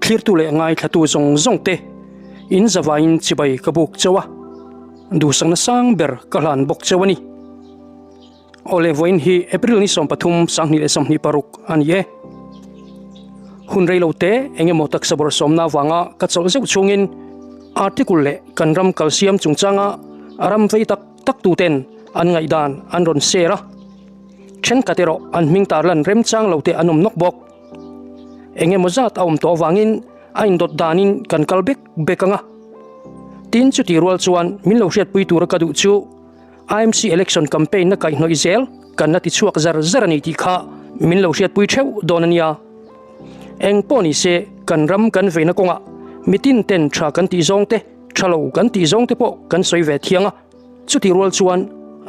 Thlirtu leh ngaithlatu zawng zawng te in zavaiin chibai ka buk chauh a, duhsakna sang ber ka hlan bawk chauh a ni. Awle vawiin hi April ni 13 2026 a ni e. Hun rei lo te eng emaw taksa bawrh sawmna avanga ka chawlh zeuh chhungin article leh kan ram kalsiam chungchanga a ram vei tak tak tuten an ngaihdan an rawn share a. Thenkhat erawh an hming tarlan remchang lo te an awm nawk bawk. Eng emaw zat a awm tawh avangin a indawt danin kan kal bek bek ang a. Tin chutih rual chuan min lo hriatpui tura ka duh chu IMC election campaign na kaihhnawih zel kan la tichhuak zar zar a ni tih kha min lo hriatpui theuh dawn a nia. Eng pawh ni se kan ram kan veina kawngah mitin ten tha kan tih zawng te, tha lo kan tih zawng te pawh kan sawi ve thiang a. Chutih rual chuan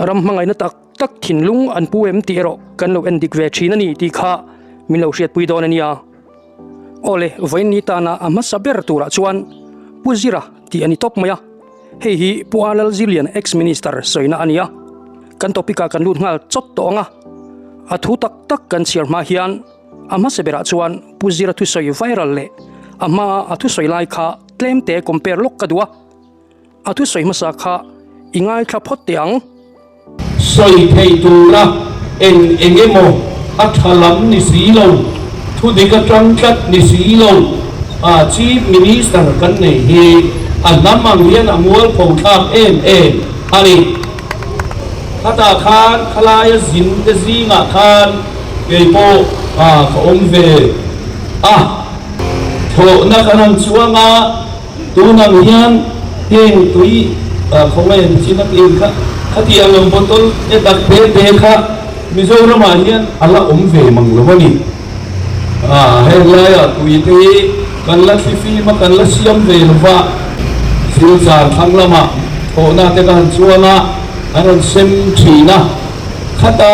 ram hmangaihna tak tak thinlung an pu em tih erawh kan lo en dik ve thin a ni tih kha min lo hriatpui dawn a nia. Awle, vawiin ni tana a hmasa ber turah chuan Pu Zira tih a ni tawp mai a. Hei hi Pu A Lalzirlian ex-minister sawina a ni a. Kan topic ah kan lut nghal chawt tawh ang a. A thu tak tak kan chhiar hma hian a hmasa berah chuan Pu Zira thusawi viral leh a hmaa a thusawi lai kha tlemte compare lawk ka duh a. A thusawi hmasa kha i ngaithla phawt teh ang. Sawi thei tura eng eng emaw a tha lam ni si lo, thu dik atang tlat ni si lo a Chief Minister kan nei hi a hnam ang hian a mualpho thlak em em a ni. Khatah khan khalaia zin te zingah khan kei pawh ka awm ve a. Thlawhna kan han chuang a. Tun ang hian heng tui khawngaih an chin a tih kha khatiang ang bottle te tak te te kha Mizoramah hian a la awm ve mang lo a ni. Heng laiah tui te hi kan la thli fim a, kan la siam ve lo va. Silchar thlang lamah thawhna te ka han chuang a, an rawn sem thin a. Khata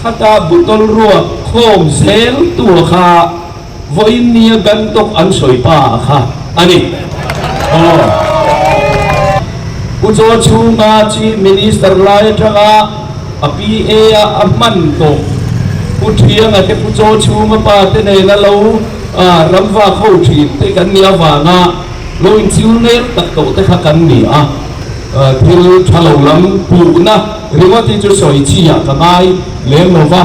khata bottle ruak khawm zel tua kha Vawiin nia Gangtok an sawi pa kha a ni. Aw. Pu Chaw chhunga Chief Minister lai atanga a PA a a hman tawh Pu Thianga te Pu Chaw chhunga pa te nena lo ramvak ho thin te kan nih avanga lo inchil nel tak tawh te kha kan ni a. Thil tha lo lam puhna ringawt hi chu sawi chi ah ka ngai lem lo va.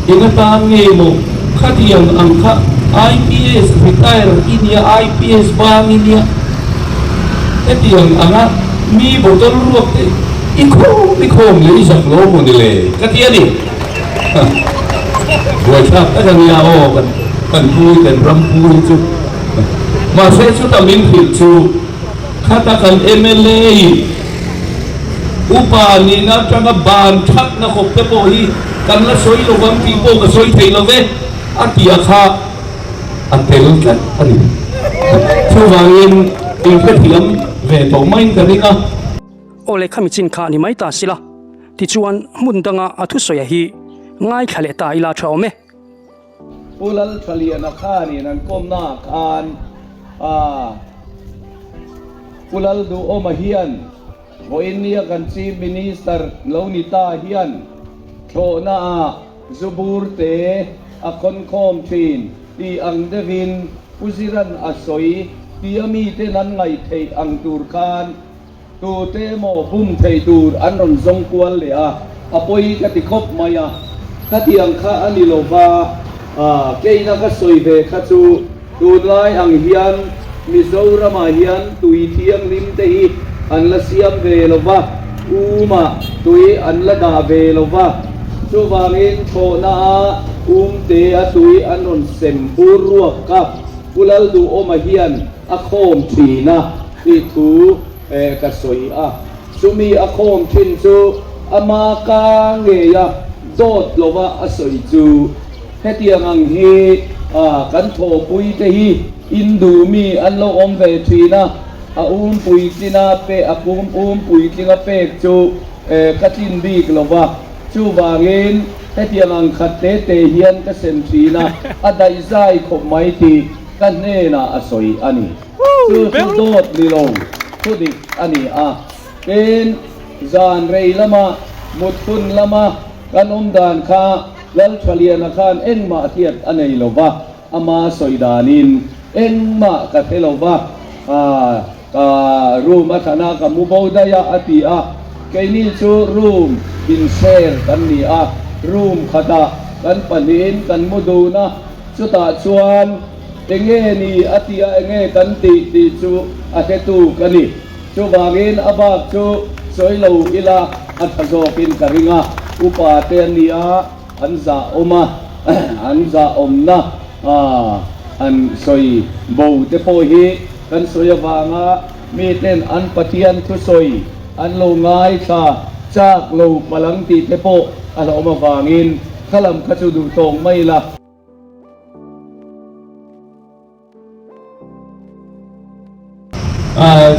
Eng atan nge maw khatiang ang kha IPS retire i nia, IPS bang i nia, hetiang anga mi bottle ruak te i khawm i khawm leh i zak lo maw ni le ka ti a ni. Buaithlak tak a nia aw kan kan pu hi kan ram pu hi chu. Mahse chuta min hrilh chu. Khata kan mla in upa nihna atanga ban thatna khawp te pawh hi kan la sawi lo vang tih pawh ka sawi thei lo ve, a tia kha a tel tlat a ni. Chuvangin inhrethiam ve tawh maiin ka ring a. Aw lehkha mi chin kha ni mai ta sila, tichuan hmun danga a thusawi hi ngaithla leh ta ila tha awm e. Pu Lalthaliana khanin an kawmnaah khan Pu Lalduhawma hian vawiin nia kan Chief Minister lo ni ta hian thlawhnaah zu bur te a khawnkhawm thin tih ang deuhin Pu Ziran a sawi tih a miten an ngaihtheih ang tur khan Tute emaw bum thei tur an rawn zawng kual leh a, a pawi ka ti khawp mai a. Khatiang kha a ni lo va, keina ka sawi ve kha chu tunlai ang hian Mizoramah hian tui thianghlim te hi an la siam ve lo va, umah tui an la dah ve lo va, chuvangin thlawhna a umte a tui an rawn sem bur ruak kha Pu Lalduhawma hian a khawm thin a tih thu ka sawi a, chumi a khawm thin chu ama ka ngei a dawt lova a sawi chu hetiang ang hi kan thawhpui te hi in duh mi an lo awm ve thin a, a um puitlina pe a kum um puitlinga pek chu ka tlin bik lova, chuvangin hetiang ang khat te te hian ka sem thin a, a daihzai khawp mai tih Ka hnenah a sawi a ni. Chu chu dawt ni lo, thu dik a ni a. Tin, zan rei lama mut hun lama kan awm dan kha Lalthaliana khan engmah hriat a nei lo va, ama sawi danin. Engmah ka hre lo va, ka room a thlan a, ka mu bo daih a, a ti a. Keini chu room in share kan ni a, room khatah kan pahnihin kan mu dun a, chutah chuan enge ni a ti a, enge kan tih tih chu a hretu ka ni. Chuvangin a bak chu sawi lo ila a tha zawkin ka ring a, upa te an ni a, an zahawm a, an zahawmna an sawi bo te pawh hi kan sawi avanga miten an Pathian thusawi an lo ngaithla chak lo palang tih te pawh a hlauhawm avangin khalam kha chu duh tawng mai ila.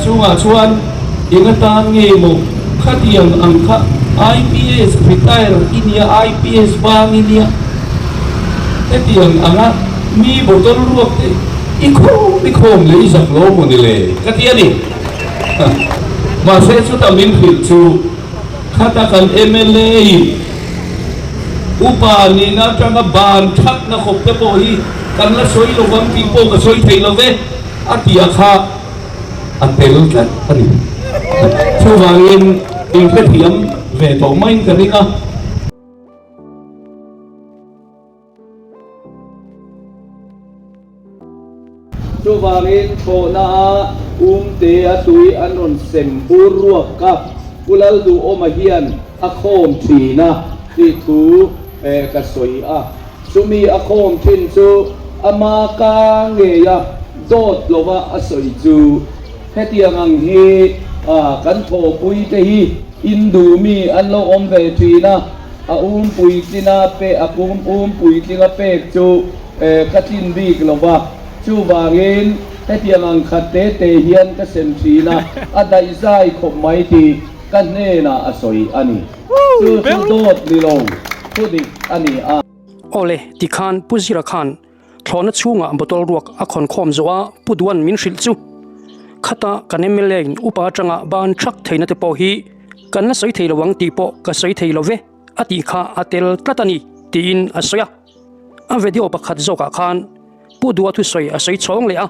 Chungah chuan eng atan nge maw khatiang ang kha IPS retire i nia, IPS bang i nia, hetiang anga mi bottle ruak te i khawm i khawm leh i zak lo maw ni le ka ti a ni. Mahse chuta min hrilh chu khata kan mla in upa nihna atanga ban thatna khawp te pawh hi kan la sawi lo vang tih pawh ka sawi thei lo ve. A tia kha a tel tlat a ni. Chuvangin inhrethiam ve tawh maiin ka ring a. Chuvangin thlawhna a umte a tui an rawn sem bur ruak a, Pu Lalduhawma hian a khawm thin a tih thu ka sawi a. Chumi a khawm thin chu ama ka ngei a, dawt lova a sawi chu. Hetiang ang hi kan thawhpui te hi in duhmi an lo awm ve thin a, a um puitlina pe a kum um puitlinga pek chu ka tlin bik lo va, chuvangin hetiang ang khat te te hian ka sem thin a, a daihzai khawp mai tih ka hnenah a sawi a ni. Chu chu dawt ni lo, thu dik a ni a. Awle, tikhan Pu Zira khan thlawhna chhungah bottle ruak a khawn khawm zawh a, Pu Duan min hrilh chu. Khata kan mla in upa atanga ban thak theihna te pawh hi kan la sawi thei lo ang tih pawh ka sawi thei lo ve a tih kha a tel tlat a ni tiin a sawi a. A video pakhat zawkah khan Pu Dua thusawi a sawi chhawng leh a,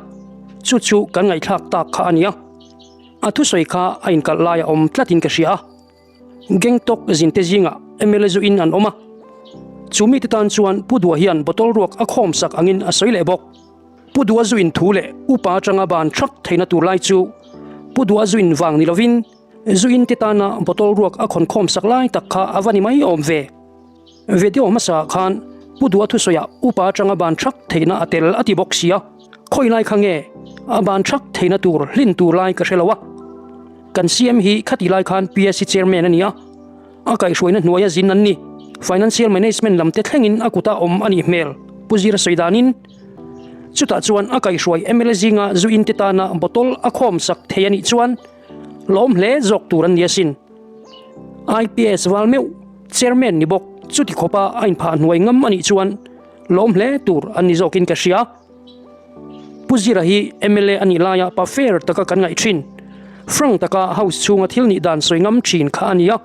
chu chu kan ngaihthlak tak kha a nia. A thusawi kha a inkalh lai a awm tlatin ka hria a. Gangtok zinte zingah mla zu in an awm a, chu mite tan chuan Pu Dua hian bottle ruak a khawm sak angin a sawi leh bawk. Pu Dua zu in thu leh upa atanga ban thak theihna tur lai chu Pu Dua zu in vang ni lovin zu in te tana bottle ruak a khawn khawm sak lai tak kha a va ni mai awm ve. Video hmasa khan Pu Dua thusawiah upa atanga ban thak theihna a tel a ti bawk sia, khawi lai kha nge a ban thak theihna tur hlin tur lai ka hre lo a. Kan CM hi khati lai khan PSC Chairman a ni a, a kaihhruaina hnuaia zin an ni. Financial Management lam te thlengin a kuta awm a nih hmel, Pu Zira sawi danin. Chutah chuan a kaihhruai mla zinga zu in te tana bottle a khawm sak thei a nih chuan lawm hle zawk tur an ni asin. IPS val meuh Chairman ni bawk chuti khawpa a inphah hnuai ngam a nih chuan lawm hle tur an ni zawkin ka hria. Pu Zira hi mla a nih laia pa fair taka kan ngaih thin, frank taka house chhunga thil nih dan sawi ngam thin kha a ni a.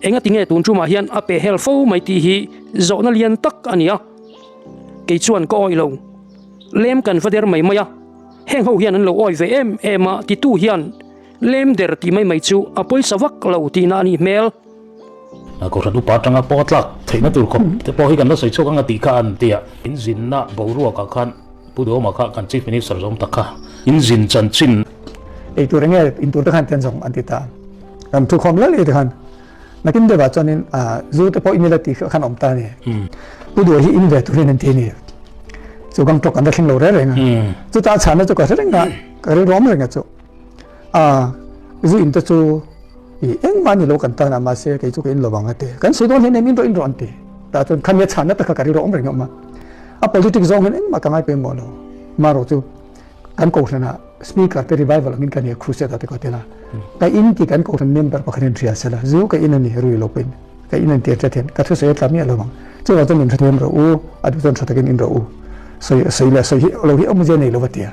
Engati nge tun tumah hian a pe hel fo mai tih hi zawhna lian tak a ni a. Kei chuan ka awih lo. Lem kan va der mai mai a, heng ho hian an lo awih ve em em a titu hian lem der tih mai mai chu a pawisa vak lo tihna a nih hmel. Kohhran upa atanga pawh a tlak theihna tur khawp te pawh hi kan la sawi chhuak ang a tih kha an ti a. In zinna boruakah khan Pu Duhawma kha kan Chief Minister zawm tak kha in zin chanchin. Ei tur enge in tur te khan ten zawng an ti ta. Kan thukhawm lal ei te khan nakin deuhah chuanin zu te pawh in ila tih khan awm ta a ni. Pu Duha hi in ve turin an ti a ni. Chu Gangtok an la thleng lo reng reng a. Chutah a chhanna chu ka hre reng a, ka rilruam reng a chu. A zu in te chu i engmah ni lo kan tan a mahse kei chu ka in lo vang a ti. Kan sawi dawn hian em in rawh in rawh an ti. Tah chuan khami a chhanna tak kha ka rilru awm reng a awm a. A politics zawng hian engmah ka ngai pawimawh lo. Marawh chu kan kohhran ah speaker te revival angin ka nia crusade ah te ka tel a. Ka in tih kan kohhran member pakhat hian hria sela zu ka in a ni rui lo pawhin ka in an ti a hriat hian ka thusawi a tla miah lo vang. Chuvang chuan min hrethiam rawh u, a duh chuan tha takin in rawh u. Sawi sawi leh sawi hi lo hi awmzia nei lo va ti a.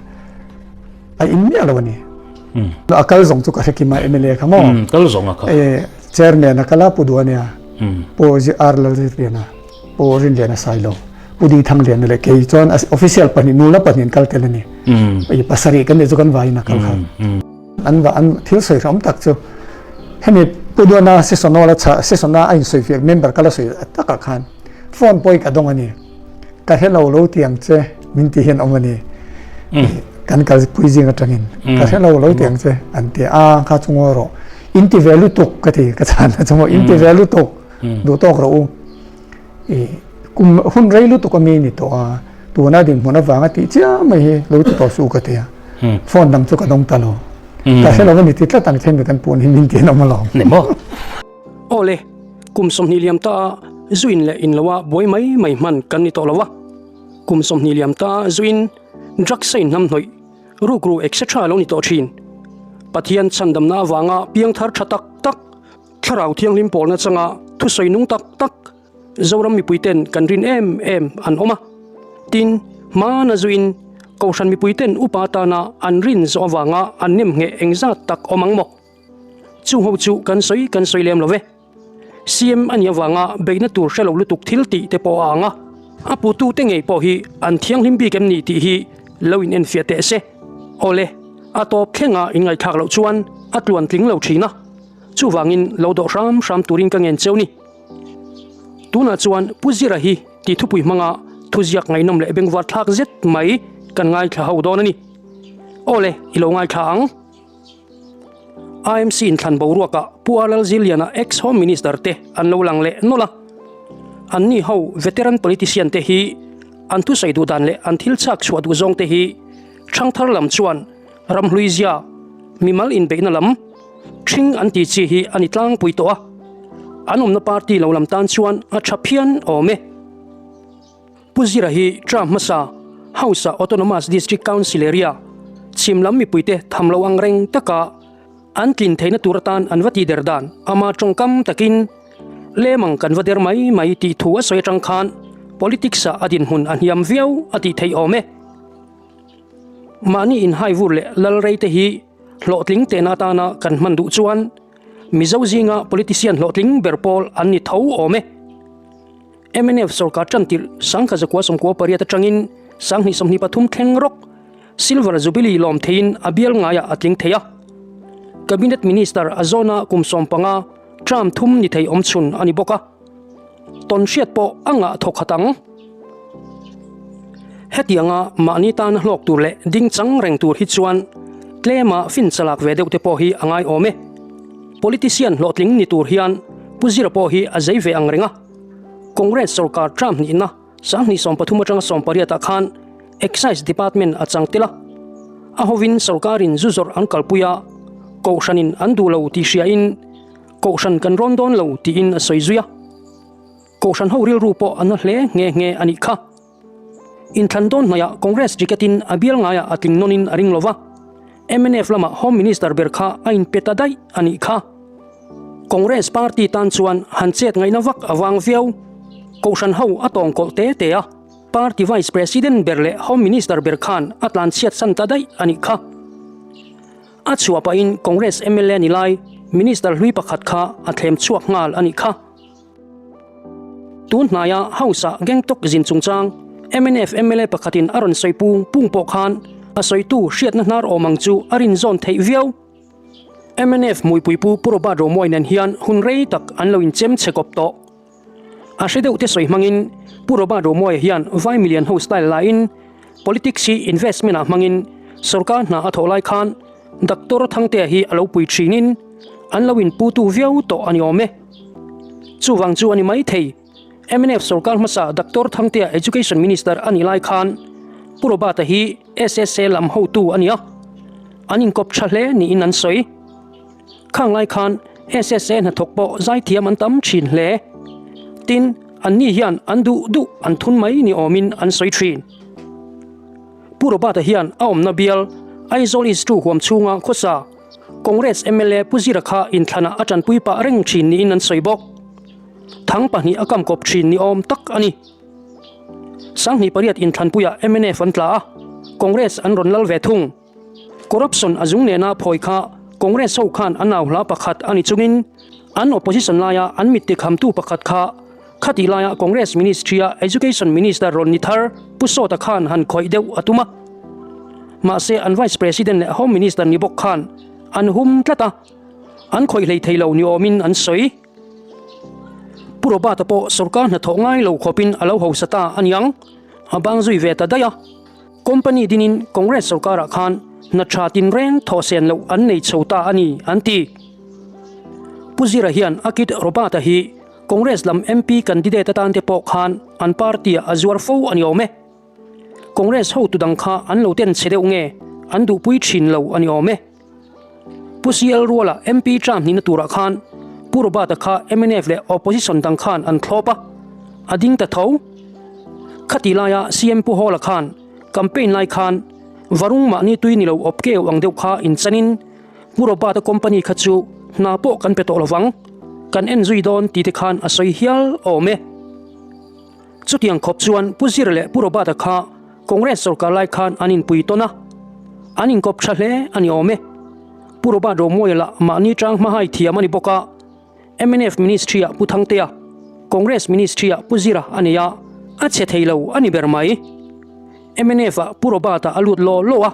A in miah lo a ni. A kal zawng chu ka hre kim a MLA kha maw? Kal zawng a kha. E chairman a kal a Pu Duhania, Pu R Lalriana, Pu Rinliana Sailo, Pu Di Thangliana leh kei chuan official pahnih nula pahnih an kal tel a ni. I pasarih kan nih chu kan vaiin a kal kha. An va an thil sawi hram tak chu hemi Pu Duana session hall a chha session a a insawi fiah member kal a sawi takah khan phone pawh hi ka dawng a ni. Ka hre lo lo ti ang che min ti hian awm a ni. Kan kal pui zing atangin ka hre lo lo ti ang che an ti a kha chu ngawi rawh. In ti ve lutuk ka ti ka chhan na chu maw in ti ve lutuk duh tawk rawh u. I kum hun rei lutuk a mi ni tawh a, tuna dinhmun avanga tih chiah mai hi lo ti tawh suh ka ti a, phone dang chu ka dawng ta lo. Ka hre lo a ni ti tlat ang che mi kan puan hi min ti an awm alawm. Ni maw? Aw le, kum 20 liam ta a zu in leh in lo a buai mai mai hman kan ni tawh lo a, kum 20 liam ta a zu in drugs a inhnam hnawih, rukru etc lo ni tawh thin. Pathian chhandamna avanga piangthar tha tak tak, Thlarau Thianghlim pawlna changa thusawi nung tak tak Zoram mipuiten kan rin em em an awm a. Tin, hmana zuin Kohhran mipuiten upa atana an rin zawh avanga an nem ngheh engzat tak awm ang maw? Chung ho chu kan sawi kan sawi lem lo ve. CM a nih avanga beihna tur hre lo lutuk thil tih te pawh a ang a. A putute ngei pawh hi an thianghlim bik em ni tih hi lo in enfiah teh se. Awle, a tawp thlenga inngaihthlak loh chuan a tluan tling lo thin a. Chuvangin lo dawh hram hram turin ka ngen cheu ni. Tunah chuan Pu Zira hi ti thupui hmanga thuziak ngaihnawm leh bengvar thlak zet mai kan ngaithla ho dawn a ni. Awle, i lo ngaithla ang. IMC inthlan boruakah Pu R Lalziliana ex-Home Minister te an lo lang leh nawlh a. Anni ho veteran politician te hi an thusawi duh dan leh an thil chak chhuah duh zawng te hi ṭhangthar lam chuan Ramhlui zia, mimal inbeihna lam, ṭhing an ti chi hi a ni tlangpui tawh a, an awmna party lo lam tan chuan a ṭha phian awm e. Pu Zira hi term hmasa House-a Autonomous District Council area chhim lam mipuite tham lo ang reng taka an tlin theihna tur atan an va tihder dan ama tawngkam takin lemang kan va der mai mai tih thu a sawi atang khan politics-ah a dinhmun a hniam viau a tih theih awm e. Mahni inhaivur leh lal rei te hi hlawhtling tehna atana kan hman duh chuan Mizo zinga politician hlawhtling ber pawl an ni tho awm e. Mnf sorkar tantirh 1998 atangin 2023 thleng rawk Silver Jubilee lawm theiin a bial ngaiah a tling thei a. Cabinet Minister a zawna kum 15 term thum ni thei awmchhun a ni bawk a. Tawn hriat pawh a ngah thawk khat ang. Hetianga mahni tana hlawk tur leh ding chang reng tur hi chuan tlema fin chalak ve deuh te pawh hi a ngai awm e. Politician hlawhtling ni tur hian Pu Zira pawh hi a zei ve ang reng a. Congress sorkar term hnihna 2013 atanga 18 ah khan Excise Department a chang tel a. A hovin sorkarin zu zawrh an kalpui a, kohhranin an duh lo tih hriain Kohhran kan rawn dawn lo tiin a sawi zui a. Kohhran ho rilru pawh a na hle nghe nghe a nih kha. Inthlan dawn hnaihah Congress ticket-in a bial ngaiah a tling nawnin a ring lo va, mnf lamah Home Minister ber kha a inpe ta daih a nih kha. Congress party tan chuan han chet ngaihna vak a vang viau. Kohhran ho a tawng kawlh te te a, party Vice President ber leh Home Minister ber khan a tlanchhiat san ta daih a nih kha. A chhuah pahin Congress mla ni lai Minister hlui pakhat kha a thlem chhuak nghal a nih kha. Tun hnaia House-ah Gangtok zin chungchang mnf mla pakhatin a rawn sawi pung pung pawh khan a sawitu hriatna hnar awm ang chu a rinzawn theih viau. Mnf hmuipuipu Pu Robert Romuai nen hian hun rei tak an lo inchem chhe kawp tawh. A hre deuh te sawi hmangin Pu Robert Romuaia hian Vai milian ho style laiin politics hi investment ah hmangin sorkar hna a thawh lai khan Doctor Thangtea hi a lo pui thinin an lo inputu viau tawh a ni awm e. Chuvang chu a ni mai thei. Mnf sorkar hmasa Doctor Thangtea Education Minister a nih lai khan Pu Robert-a hi SSA lam hotu a ni a, an inkawp tha hle niin an sawi. Khang lai khan SSA hnathawk pawh zaithiam an tam thin hle. Tin, anni hian an duh duh an thun mai ni awmin an sawi thin. Pu Robert-a hian a awmna bial Aizawl East ii huam chhunga khawsa Congress mla Pu Zira kha inthlanah a tanpui pah reng thin niin an sawi bawk. Thang pahnih a kamkawp thin ni awm tak a ni. 28 inthlanpuiah mnf an tla a, Congress an rawn lal ve thung. Corruption a zung nena phawi kha Congress ho khan an au hla pakhat a ni chungin an opposition laia an mit tikhamtu pakhat kha. Khatih laia Congress Ministry-a Education Minister rawn ni thar Pu Sawta khan han khawih deuh a tum a. Mahse an Vice President leh Home Minister ni bawk khan an hum tlat a, an khawih hlei thei lo ni awmin an sawi. Pu Robert-a pawh sorkar hnathawh ngai lo khawpin a lo hausa ta a niang, a bang zui ve ta daih a. Company dinin Congress sorkarah khan hna tha tinreng thawh sen loh an nei chho ta a ni, an ti. Pu Zira hian a kid Robert-a hi Congress lam MP candidate atan te pawh khan an party-ah a zuar fo a ni awm e. Congress hotu dang kha an lo ten chhe deuh nge an duhpui thin lo a ni awm e. Pu CL Ruala MP term hnihna turah khan Pu Robert-a kha mnf leh opposition dang khan an thlawp a, a ding ta tho. Khati laia CM Pu Hawla khan campaign lai khan Varung mahni tui ni lo awp keu ang deuh kha inchanin Pu Robert-a company kha chu hna pawh kan pe tawh lovang, kan en zui dawn ti te khan a sawi hial awm e. Chutiang khawp chuan Pu Zira leh Pu Robert-a kha Congress sorkar lai khan an inpui tawn a, an inkawp tha hle a ni awm e. Pu Robert Romawia lah mahni tang hmahai thiam a ni bawk a, mnf Ministry-ah Pu Thangtea, Congress Ministry-ah Pu Zira a nei a, a chhe thei lo a ni ber mai. MNF-ah Pu Robert-a a lut law law a,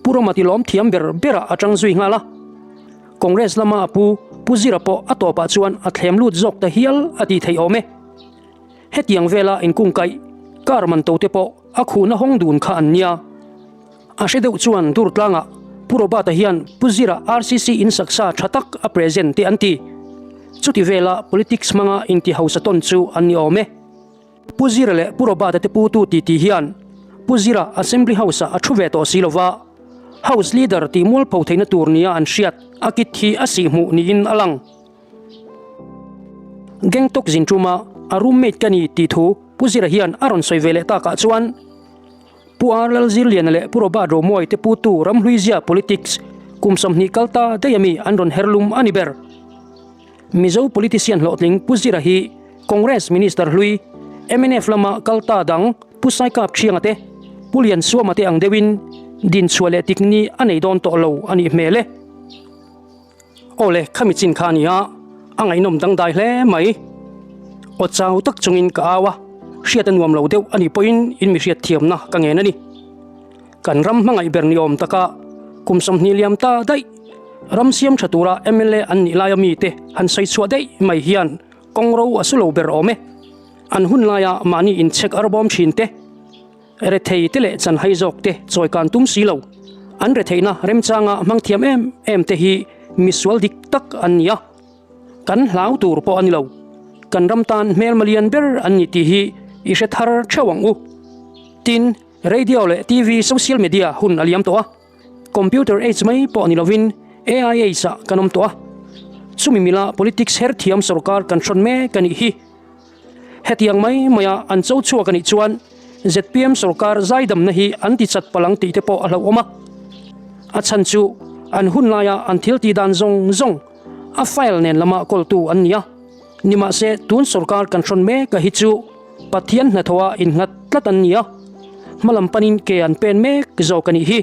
Pu Roma tilawm thiam ber berah a tang zui nghal a. Congress lama a pu Pu Zira pawh a tawpah chuan a thlem lut zawk ta hial a tih theih awm e. Hetiang vela inkungkaih car man to te pawh a khuhna hawng dun kha an nia. A hre deuh chuan dur tlangah Pu Robert-a hian Pu Zira RCC in saksa tha tak a present te an ti. Chuti vela politics hmanga inti hausa tawn chu an ni awm e. Pu Zira leh Pu Robert-a te putu titi hian Pu Zira Assembly House-ah a thu ve tawh si lova, House Leader tih mualpho theihna tur nia an hriat a kit hi a sihhmuh niin a lang. Gangtok zin tuma a roommate ka ni tih thu Pu Zira hian a rawn sawi ve leh takah chuan Pu R Lalzirliana leh Pu Robert Romawi te putu Ramhluizia politics kum 20 kal ta daih ami an rawn her lum a ni ber. Mizo politician hlawhtling Pu Zira hi Congress Minister hlui mnf lama kal ta dang Pu Saikap Thianga te, Pu Liansuama te ang deuhin dinchhuah leh tikni a nei dawn tawh lo a nih hmel e. Aw le, khami chin kha a ni a, a ngaihnawm dangdai hle mai. Aw chau tak chungin ka au a, hriat a nuam lo deuh a nih pawhin in mi hriat thiamna ka ngen a ni. Kan ram hmangaih ber ni awm taka kum 20 liam ta daih ram siam tha tura mla an nih laia mite han sawi chhuah daih mai hian kawng ro a su lo ber awm e. An hun laia mahni inchhek arbawm thin te, Rethei te leh chanhai zawk te chawi kan tum si lo. An retheihna remchanga hmang thiam em em te hi misual dik tak an ni a. Kan hlau tur pawh a ni lo. Kan ram tan hmelma lian ber an ni tih hi i hre thar theuh ang u. Tin, radio leh TV social media hun a liam tawh a. Computer age mai pawh ni lovin AI age ah kan awm tawh a. Chumi mila politics her thiam sorkar kan hrawn mek a nih hi. Hetiang mai maia an cho chhuak a nih chuan zpm sorkar zaidamna hi an ti chat palh ang tih te pawh a hlauhawm a. A chhan chu an hun laia an thil tih dan zawng zawng a file nen lama kawltu an ni a. Nimahse tun sorkar kan hrawn mek a hi chu Pathian hnathawha innghat tlat an ni a, hmalam panin ke an pen mek zawk a nih hi.